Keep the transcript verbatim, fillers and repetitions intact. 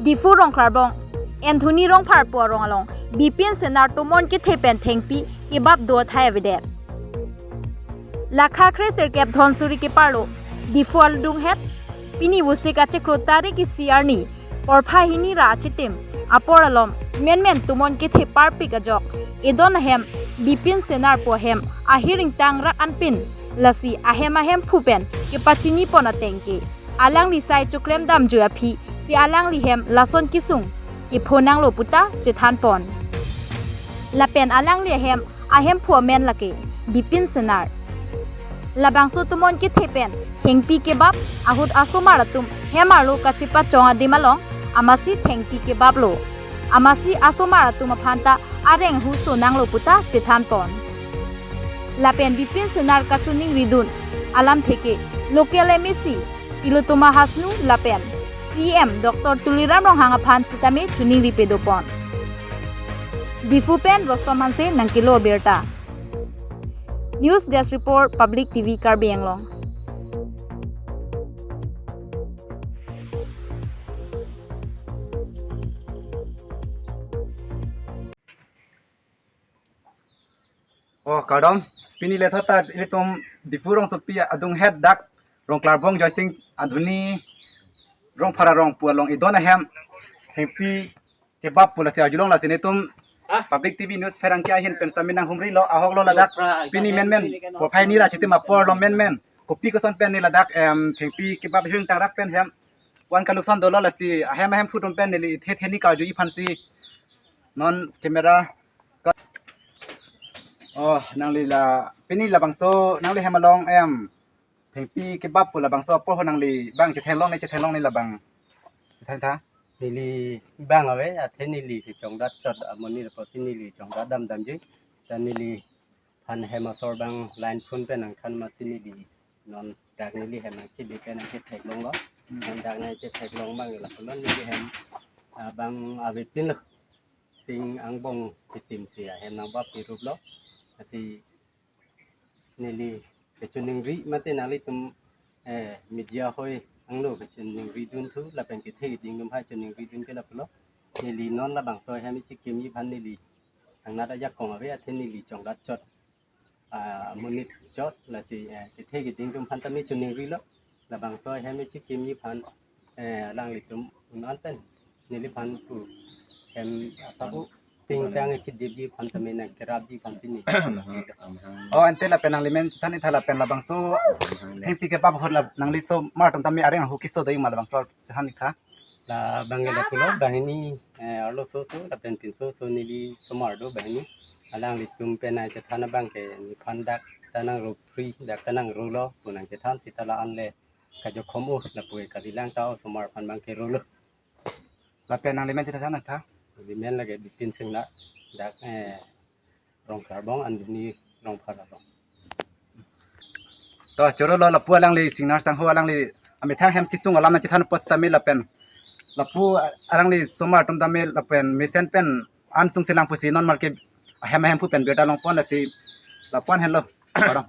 Diphu Rongklarbong Anthony Rongphar pu arong along Bipin Senar tomon kethe pen thengpi kebap do athai avedet. Lakha kre sirkep dhonsuri keparlo Diphu aludunghet pini Vosik achiklo tarik isi arni porphai hini ra achitim apor alom menmen tomon kethe parpik ajok edon ahem Bipin Senar pu ahem ahir ingtang rak anpin lasi ahem ahemphu pen kepachini pon ateng ke alangli sai choklem damjui aphi si alangli hem lason kesung kepho nanglo puta chethan pon. Lapen alangli ahem ahemphu amen lake Bipin Senar. Labangso tomon kethe pen thengpi kebap ahut asomar atum hem arlo kachepachong adim along amatsi thengpi kebaplo. Amatsi asomar atum aphanta areng huso nanglo puta chethan pon. Lapen Bipin Senar kachoningri dun alamthe ke local M A C Tilottama Hasnu lapen C E M Doctor Tuliram Ronghang aphan sitame choningri pado pon. Diphu pen Rostom Hanse nangkelo abirta. News Desk Report, Public T V Karbi Anglong. Oh, kardom. Pini le thata ilitum Diphu rongsopi adunghet dak Rongklarbong Joysing Anthony Rongphar arong pu along edon ahem thengpi kebap pu lasi arjulong, lasi netum Ah. Public T V news pherangke ahin pen sitame nanghumrilo, ahoklo ladak. Pini menmen porphai hini ra achitim apor lo menmen kopi koson pen ne ladak em thengpi kebap hiring tarak pen hem van kalukson dolo, lasi ahem ahemphu atum pen neli the theni karju iphan si non camera. Oh, nangli la pini labangso nangli hem along em thengpi kebap pu labangso apor ho nangli bang chetheklong ne, chetheklong ne labang. Chetheng tha. Neli bang ave, athe neli kechongdat chot amonit apotsi neli chongdat damdamji. Ta neliphan hem asor bang line phone pen nangthan amatsi neli non dak neli hem nangchili pen nangchetheklonglo. Hmm. Non dak nangchetheklong bang lapulo neli hem, ah, bang avepinlo. Ting angbong kitim si ahem nangbap piruplo. Lasi neli kechoningri mate nanglitum, eh, media hoi angno kechoningri dun thu lapen kethe keding atum hai choningri dun ke lapulo. Neli non labangso ahem ichikimji aphan neli angnat ajakong ave, athe neli chongdat chot, ah, monit chot, lasi, eh, kethe keding atum aphan tame choningrilo. Labangso ahem ichikimji aphan, eh, alanglitum un-an pen neliphan pu hem asabu tingtang ichidipji aphan tame nangkerapji aphan si ne. Oh, ante lapen nangli men chethan ik tha lapen labangso thengpi kebap ahut la nangli osomar atum tame areng ahu keso do ma labangso chethan ik tha. Labang ke lapulo banghini, eh, arloso so lapen pinso so neli osomar do banghini. Alanglitum penai chethan abang ke nephan dak ta nangro free, dak ta nangrolo pu nangchethan seta la-an le kajokhom o lapu ke kalilang ta osomar aphan bang ke rolo. Lapen nangli men chethan tha? Neli men lake Bipin Senar dak, eh, Rongklarbong Anthony Rongphar arong. To choro lo lapu alangli Senar sangho alangli amethang hem kesung alam nangchethan apot sitame lapen lapu alangli osomar atum tame lapen mesen pen an sung selang pusi non marke ahem ahemphu pen birta long pon, lasi lapu-an henlo. Kardom.